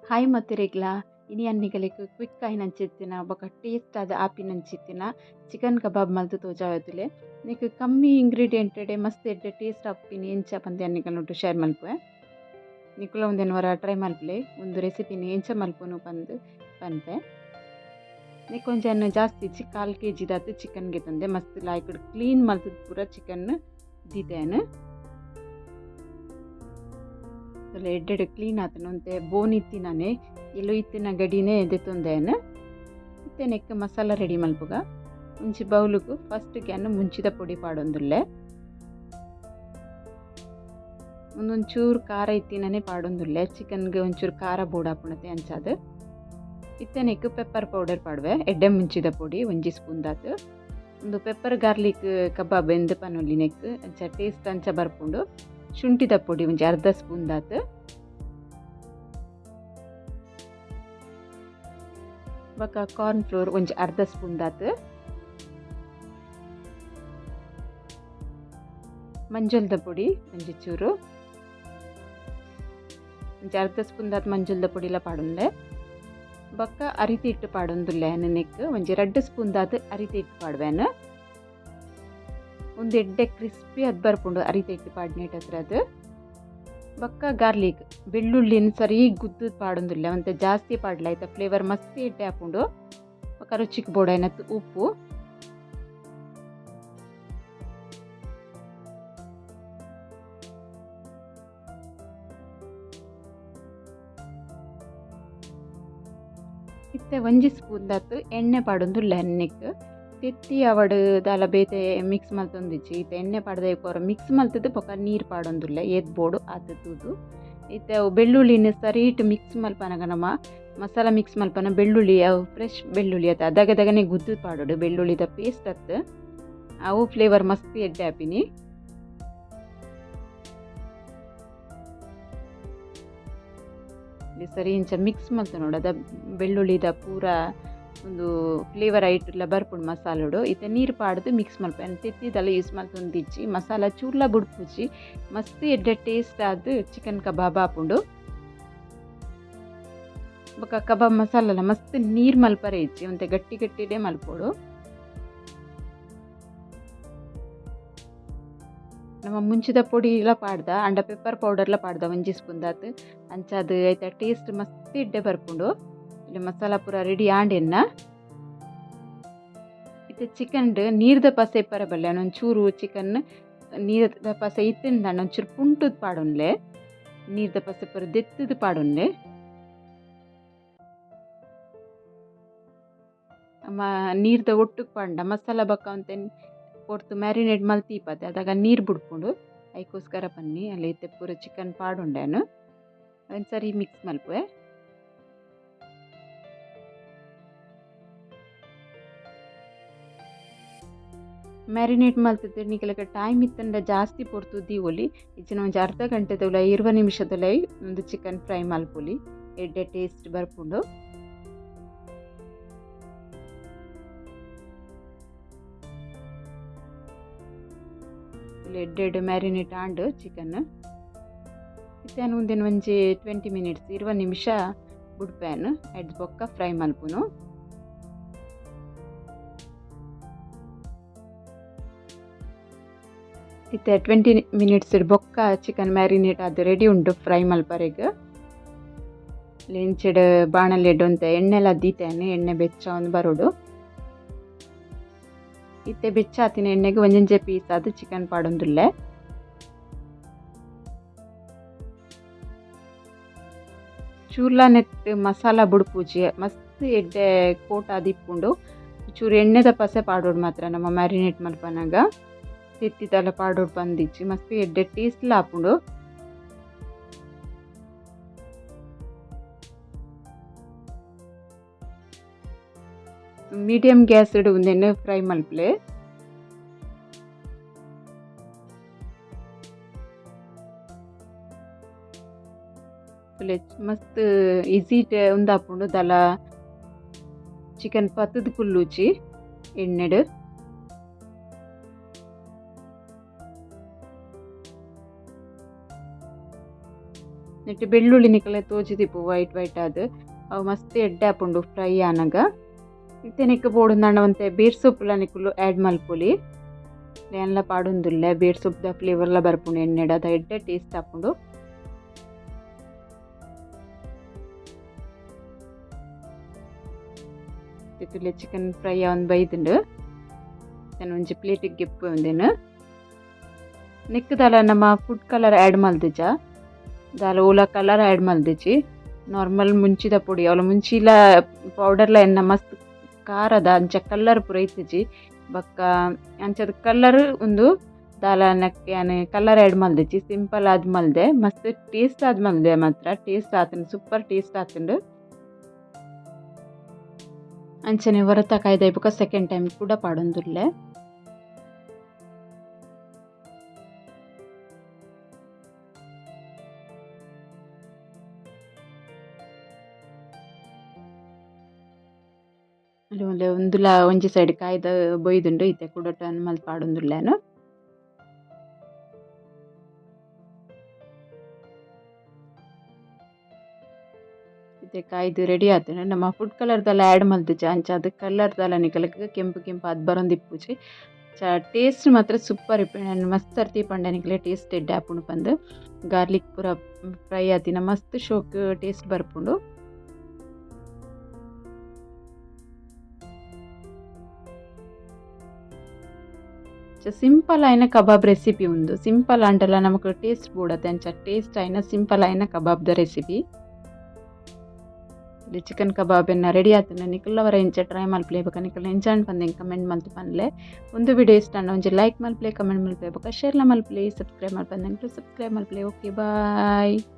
Hi ಮತ್ತಿರೆಗ್ಲ ಇನಿ ಅನ್ನಿಗಲೆಗ್ quick ಆಯಿನಂಚಿತ್ತಿನ ಬೊಕ taste ಆದ್ ಆಪಿನಂಚಿತ್ತಿನ ಚಿಕನ್ ಕಬಾಬ್ ಮಲ್ತ್ ತೋಜಾವೊತುಲೆ. ನೆಕ್ ಕಮ್ಮಿ ಇಂಗ್ರೀಡಿಯೆಂಟ್ ಡೆ ಮಸ್ತ್ ಎಡ್ಡೆ ಟೇಸ್ಟ್ ಆಪಿನಿ ಎಂಚ ಪಂದ್ ಅನ್ನಿಗಲ್ನೊಟ್ಟು ಶೇರ್ ಮಲ್ಪುವೆ. ನಿಕುಲ ಉಂದೆನ್ ಒರ ಟ್ರೈ ಮಲ್ಪುಲೆ ಉಂದು ರೆಸಿಪಿನ್ ಎಂಚ ಮಲ್ಪುನು ಪಂದ್ ಪನ್ಪೆ. ನೆಕ್ ಒಂಜಿ ಜಾಸ್ತಿ ಕಾಲ್ ಕೆ ಜಿ ದಾತ್ ಚಿಕನ್ ಗೆತೊಂದೆ ಮಸ್ತ್ ಲಾಯ್ಕ್ ಕ್ಲೀನ್ ಮಲ್ತ್ ಪೂರ ಚಿಕನ್ ದೀತೆನ್. ಎಡ್ಡೆಡ್ ಕ್ಲೀನ್ ಆತನ ಒಂತೆ ಬೋನ್ ಇತ್ತಿನಾನೆ ಎಲು ಇತ್ತಿನ ಗಡಿನೇ ದೆತ್ತೊಂದೇನು. ಇತ್ತೆ ನೆಕ್ ಮಸಾಲ ರೆಡಿ ಮಲ್ಪುಗ. ಒಂಜಿ ಬೌಲುಗು ಫಸ್ಟ್ can ಮುಂಚಿದ ಪೊಡಿ ಪಾಡೊಂದುಲ್ಲೆ. ಒಂದೊಂಚೂರು ಖಾರ ಇತ್ತಿನನೆ ಪಾಡೊಂದುಲ್ಲೆ. ಚಿಕನ್ಗೆ ಒಂಚೂರು ಖಾರ ಬೋಡಾಪುಣತೆ ಅಂಚಾದ್. ಇತ್ತೆ ನೆಕ್ ಪೆಪ್ಪರ್ ಪೌಡರ್ ಪಾಡುವೆ. ಎಡ್ಡೆ ಮುಂಚಿದ ಪೊಡಿ ಒಂಜಿ ಸ್ಪೂನ್ ದಾತ್. ಒಂದು ಪೆಪ್ಪರ್ ಗಾರ್ಲಿಕ್ ಕಬಾಬ್ ಎಂದು ಪನೊಲಿ ನೆಕ್ ಅಂಚ ಟೇಸ್ಟ್ ಅಂಚ ಬರ್ಪುಂಡು. ಶುಂಠಿದ ಪೊಡಿ ಒಂಜಿ ಅರ್ಧ ಸ್ಪೂನ್ ದಾತ್. ಬೊಕ ಕಾರ್ನ್ ಫ್ಲೋರ್ ಒಂಜಿ ಅರ್ಧ ಸ್ಪೂನ್ ದಾತ್. ಮಂಜಲ್ದ ಪೊಡಿ ಒಂಜಿ ಚೂರು. ಒಂಜಿ ಅರ್ಧ ಸ್ಪೂನ್ ದಾತ್ ಮಂಜಲ್ದ ಪೊಡಿಲ ಪಾಡೊಂದೆ. ಬೊಕ ಅರಿತ ಹಿಟ್ಟು ಪಾಡೊಂದುಲ್ಲೆ ನೆಕ್ ಒಂಜಿ ರಡ್ಡ್ ಸ್ಪೂನ್ ದಾತ್ ಅರಿತ ಹಿಟ್ಟು ಪಾಡುವೆನ್. ಒಂದು ಎಡ್ಡೆ ಕ್ರಿಸ್ಪಿ ಅದ್ ಬರ್ಪುಂಡು ಅರಿತ ಹಿಟ್ಟು ಪಾಡ್ನೇಟ್ ಹತ್ರ. ಬೊಕ್ಕ ಗಾರ್ಲಿಕ್ ಬೆಳ್ಳುಳ್ಳಿನ ಸರಿ ಗುದ್ದು ಪಾಡೊಂದುಲ್ಲೆ ಒಂತೆ ಜಾಸ್ತಿ ಪಾಡ್ಲೆ ಐತ ಫ್ಲೇವರ್ ಮಸ್ತ್ ಎಡ್ಡೆ ಆಪುಂಡು. ಬೊಕ ರುಚಿಕ್ ಬೋಡಾಯಿನತ್ ಉಪ್ಪು. ಇತ್ತೆ ಒಂಜಿ ಸ್ಪೂನ್ ದಾತ್ ಎಣ್ಣೆ ಪಾಡೊಂದುಲ್ಲೆ ನೆಕ್. ತೆತ್ತಿ ಆವಡ್ ದಾಲ ಬೇತೆ ಮಿಕ್ಸ್ ಮಲ್ತೊಂದಿಜ್ಜಿ. ಇತ್ತೆ ಎಣ್ಣೆ ಪಾಡ್ದೆ ಕೊರ ಮಿಕ್ಸ್ ಮಲ್ತುದು ಬೊಕ ನೀರು ಪಾಡೊಂದುಲ್ಲೆ ಏತ್ ಬೋಡು ಆತ್ ತೂದು. ಇತ್ತೆ ಅವು ಬೆಳ್ಳುಳ್ಳಿನ ಸರಿಟ್ ಮಿಕ್ಸ್ ಮಲ್ಪನಗ ನಮ ಮಸಾಲ ಮಿಕ್ಸ್ ಮಲ್ಪನ ಬೆಳ್ಳುಳ್ಳಿ ಅವು ಫ್ರೆಶ್ ಬೆಳ್ಳುಳ್ಳಿ ಅತ್ತ ಅದಗದಗನೆ ಗುದ್ದು ಪಾಡೊಡು ಬೆಳ್ಳುಳ್ಳಿದ ಪೇಸ್ಟ್ ಅತ್ ಅವು ಫ್ಲೇವರ್ ಮಸ್ತ್ ಎಡ್ಡೆ ಆಪಿನಿ. ಸರಿ ಇಂಚ ಮಿಕ್ಸ್ ಮಲ್ತ ನೋಡು ಅದ ಬೆಳ್ಳುಳ್ಳಿದ ಪೂರ ಒಂದು ಫ್ಲೇವರ್ ಐಟ್ಲ ಬರ್ಪುಂಡು ಮಸಾಲೊಡು. ಇತ್ತೆ ನೀರು ಪಾಡ್ದು ಮಿಕ್ಸ್ ಮಲ್ಪೆ ತೆತ್ತಿದೆಲ್ಲ ಯೂಸ್ ಮಲ್ತೊಂದಿಜ್ಜಿ ಮಸಾಲ ಚೂರ್ಲ ಬುಡ್ಪುಜಿ ಮಸ್ತ್ ಎಡ್ಡೆ ಟೇಸ್ಟ್ ಆದ್ ಚಿಕನ್ ಕಬಾಬ್ ಆಪುಂಡು. ಬೊಕ ಕಬಾಬ್ ಮಸಾಲಲ ಮಸ್ತ್ ನೀರು ಮಲ್ಪರೆ ಇಜ್ಜಿ ಒಂತೆ ಗಟ್ಟಿ ಗಟ್ಟಿಡೇ ಮಲ್ಪೊಡು. ನಮ ಮುಂಚಿದ ಪೊಡಿಲ ಪಾಡ್ದ ಅಂಡ ಪೆಪ್ಪರ್ ಪೌಡರ್ಲ ಪಾಡ್ದ ಒಂಜಿ ಸ್ಪೂನ್ ದಾತ್ ಅಂಚಾದ್ ಐತ ಟೇಸ್ಟ್ ಮಸ್ತ್ ಎಡ್ಡೆ ಬರ್ಪುಂಡು. ಇಲ್ಲಿ ಮಸಾಲ ಪೂರ ರೆಡಿ ಆಂಡೆನ್ನ. ಇತ್ತೆ ಚಿಕನ್ ನೀರ್ದ ಪಸೆ ಇಪ್ಪರೆ ಬಲ್ಲೆ ಒಂಚೂರು ಚಿಕನ್ ನೀರ್ದ ಪಸೆ ಇತ್ತಿಂದಾಂಡ ಒಂಚೂರು ಪುಂಟುದ್ ಪಾಡೊನ್ಲೆ. ನೀರ್ದ ಪಸೆ ಪೂರ ದೆತ್ತುದು ಪಾಡೊನ್ಲೆ. ನೀರ್ದ ಒಟ್ಟುಗ್ ಪಾಡ್ಂಡ ಮಸಾಲ ಬೊಕ ಒಂತೆ ಪೊರ್ತು ಮ್ಯಾರಿನೇಟ್ ಮಲ್ತೀಪತೆ ಅದಗ ನೀರು ಬುಡ್ಪುಂಡು. ಐಕೋಸ್ಕರ ಪನ್ನಿ ಅಲ್ಲ ಇತ್ತೆ ಪೂರ ಚಿಕನ್ ಪಾಡೊಂಡೆನು. ಅವೆನ್ ಸರಿ ಮಿಕ್ಸ್ ಮಲ್ಪುವೆ. ಮ್ಯಾರಿನೇಟ್ ಮಲ್ತುದು ನಿಕಲೆಗ್ ಟೈಮ್ ಇತ್ತಂಡ ಜಾಸ್ತಿ ಪೊರ್ತು ದೀವೊಲಿ. ಇಜ್ಜಿಂಡ ಒಂಜಿ ಅರ್ಧ ಗಂಟೆದ ಉಲಾಯಿ 20 ನಿಮಿಷದ ಉಲಾಯಿ ಉಂದು ಚಿಕನ್ ಫ್ರೈ ಮಲ್ಪೊಲಿ. ಎಡ್ಡೆ ಟೇಸ್ಟ್ ಬರ್ಪುಂಡು. ಎಡ್ಡೆ ಮ್ಯಾರಿನೇಟ್ ಆಂಡ್ ಚಿಕನ್. ಇತ್ತೆ ಯಾನ್ ಉಂದೆನ್ ಒಂಜಿ 20 ಮಿನಿಟ್ಸ್ 20 ನಿಮಿಷ ಬುಡ್ಪೆನ್ ಐಡ್ದ್ ಬೊಕ್ಕ ಫ್ರೈ ಮಲ್ಪುನು. ಇತ್ತೆ 20 ಮಿನಿಟ್ಸ್ ಬೊಕ್ಕ ಚಿಕನ್ ಮ್ಯಾರಿನೇಟ್ ಆದ್ ರೆಡಿ ಉಂಡು ಫ್ರೈ ಮಲ್ಪರೆಗ್. ಇಂಚೆಡ್ ಬಾಣಲೆಡ್ ಒಂತೆ ಎಣ್ಣೆಲ ದೀತೆನ್ ಎಣ್ಣೆ ಬೆಚ್ಚ ಆವೊಂದು ಬರೊಡು. ಇತ್ತೆ ಬೆಚ್ಚ ಆತಿನ ಎಣ್ಣೆಗ್ ಒಂಜೊಂಜೆ ಪೀಸ್ ಆದ್ ಚಿಕನ್ ಪಾಡೊಂದುಲ್ಲೆ. ಚೂರ್ಲ ನೆಟ್ ಮಸಾಲ ಬುಡ್ಪುಜಿ ಮಸ್ತ್ ಎಡ್ಡೆ ಕೋಟ್ ಆದಿಪ್ಪುಂಡು. ಚೂರು ಎಣ್ಣೆದ ಪಸೆ ಪಾಡೊಡು ಮಾತ್ರ ನಮ ಮ್ಯಾರಿನೇಟ್ ಮಲ್ಪನಗ. ತೆತ್ತಿದಲ ಪಾಡೊಡು ಪಂದಿಜ್ಜಿ ಮಸ್ತ್ ಎಡ್ಡೆ ಟೇಸ್ಟ್ ಲ ಆಪುಂಡು. ಮೀಡಿಯಂ ಗ್ಯಾಸ್ ಡ್ ಉಂದೆನ್ ಫ್ರೈ ಮಲ್ಪುಲೆ. ಮಸ್ತ್ ಈಸಿ ಉಂದಾಪುಂಡು ದಾಲ ಚಿಕನ್ ಪತ್ತುದು ಕುಲ್ಲುಜಿ ಎಣ್ಣೆಡ್. ನೆಟ್ಟ್ ಬೆಳ್ಳುಳ್ಳಿ ನಿಕಲೆ ತೋಜಿದಿಪ್ಪು ವೈಟ್ ವೈಟ್ ಆದ್ ಅವು ಮಸ್ತ್ ಎಡ್ಡೆ ಆಪುಂಡು ಫ್ರೈ ಆನಗ. ಇತ್ತೆ ನೆಕ್ಕ್ ಬೋಡುಂದಾಂಡ ಒಂತೆ ಬೇರ್ ಸೊಪ್ಪುಲ ನಿಕುಲು ಆಡ್ ಮಲ್ಪೊಲಿ. ಯಾನ್ಲ ಪಾಡೊಂದುಲ್ಲೆ ಬೇರ್ ಸೊಪ್ಪುದ ಫ್ಲೇವರ್ ಲ ಬರ್ಪುಂಡು ಎಣ್ಣೆಡ್ ಅದ ಎಡ್ಡೆ ಟೇಸ್ಟ್ ಆಪುಂಡು. ತೂಲೆ ಚಿಕನ್ ಫ್ರೈ ಆವೊಂದು ಬೈದ್ಂಡ್. ಯಾನ್ ಒಂಜಿ ಪ್ಲೇಟ್ ಗ್ ಗೆಪ್ಪುವೆ ಉಂದೆನ್. ನೆಕ್ಕ್ ದಾಲ ನಮ food colour add ಮಲ್ದಿಜ. ದಾಲ ಒವುಲ ಕಲರ್ ಆಡ್ ಮಲ್ದಿಜಿ. ನಾರ್ಮಲ್ ಮುಂಚಿದ ಪೊಡಿ ಅವ್ಲ ಮುಂಚಿಲ ಪೌಡರ್ ಲ ಎನ್ನ ಮಸ್ತ್ ಖಾರದ ಅಂಚ ಕಲರ್ ಪೂರ ಇತ್ತಿಜಿ. ಬೊಕ್ಕ ಅಂಚಾದ್ ಕಲರ್ ಉಂದು ದಾಲ ನೆಕ್ಕ್ ಯಾನ್ ಕಲರ್ ಆಡ್ ಮಲ್ದಿಜಿ ಸಿಂಪಲ್ ಆದ್ ಮಲ್ದೆ ಮಸ್ತ್ ಟೇಸ್ಟ್ ಆದ್ ಮಲ್ದೆ ಮಾತ್ರ ಟೇಸ್ಟ್ ಆತ್ಂಡ್ ಸೂಪರ್ ಟೇಸ್ಟ್ ಆತ್ಂಡ್. ಅಂಚನೆ ಒರತ ಕಾಯ್ದಾಯಿ ಬೊಕ ಸೆಕೆಂಡ್ ಟೈಮ್ ಕುಡ ಪಾಡೊಂದುಲ್ಲೆ. ಉಂದುಲ ಒಂಜಿ ಸೈಡ್ ಕಾಯ್ದ ಬೊಯ್ದುಂಡು ಇತ್ತೆ ಕುಡ ಟರ್ನ್ ಮಲ್ತ್ ಪಾಡೊಂದುಲ್ಲೆ ಯಾನ್. ಇತ್ತೆ ಕಾಯ್ದು ರೆಡಿ ಆತ್ಂಡ್ ನಮ ಫುಡ್ ಕಲರ್ ದಾಲ ಆಡ್ ಮಲ್ತಿಜ ಅಂಚಾದ್ ಕಲರ್ ದಾಲ ನಿಕಲೆಗ್ ಕೆಂಪು ಕೆಂಪು ಆದ್ ಬರೊಂದಿಪ್ಪುಜಿ. ಟೇಸ್ಟ್ ಮಾತ್ರ ಸೂಪರ್ ಇಪ್ಪುಂಡು ಮಸ್ತ್ ಸರ್ತಿ ಪಂಡ ನಿಕಲೆ ಟೇಸ್ಟ್ ಎಡ್ಡೆ ಆಪುಂಡು ಪಂದ್. ಗಾರ್ಲಿಕ್ ಪೂರ ಫ್ರೈ ಆತಿನ ಮಸ್ತ್ ಶೋಕು ಟೇಸ್ಟ್ ಬರ್ಪುಂಡು. ಸಿಂಪಲ್ ಆಯಿನ ಕಬಾಬ್ ರೆಸಿಪಿ ಉಂದು. ಸಿಂಪಲ್ ಆಂಡಲ ನಮಕ್ ಟೇಸ್ಟ್ ಬೋಡತೆ ಅಂಚ ಟೇಸ್ಟ್ ಆಯಿನ ಸಿಂಪಲ್ ಆಯಿನ ಕಬಾಬ್ ದ ರೆಸಿಪಿ. ಚಿಕನ್ ಕಬಾಬ್ ಎನ್ನ ರೆಡಿ ಆತುಂಡ ನಿಕುಲ್ಲ ಒರ ಇಂಚ ಟ್ರೈ ಮಲ್ಪುಲೆ ಬೊಕ ನಿಕುಲು ಎಂಚ ಆಂಡ್ ಪಂದ್ ಎಂಕ್ ಕಮೆಂಟ್ ಮಲ್ತ್ ಪನ್ಲೆ. ಉಂದು ವಿಡಿಯೋ ಇಷ್ಟ ಆಂಡ ಒಂಜಿ ಲೈಕ್ ಮಲ್ಪುಲೆ ಕಮೆಂಟ್ ಮಲ್ಪುಲೆ ಬೊಕ ಶೇರ್ ಲ ಮಲ್ಪುಲೆ ಸಬ್ಸ್ಕ್ರೈಬ್ ಮಲ್ಪಂದೆ ಸಬ್ಸ್ಕ್ರೈಬ್ ಮಲ್ಪುಲೆ. Okay bye.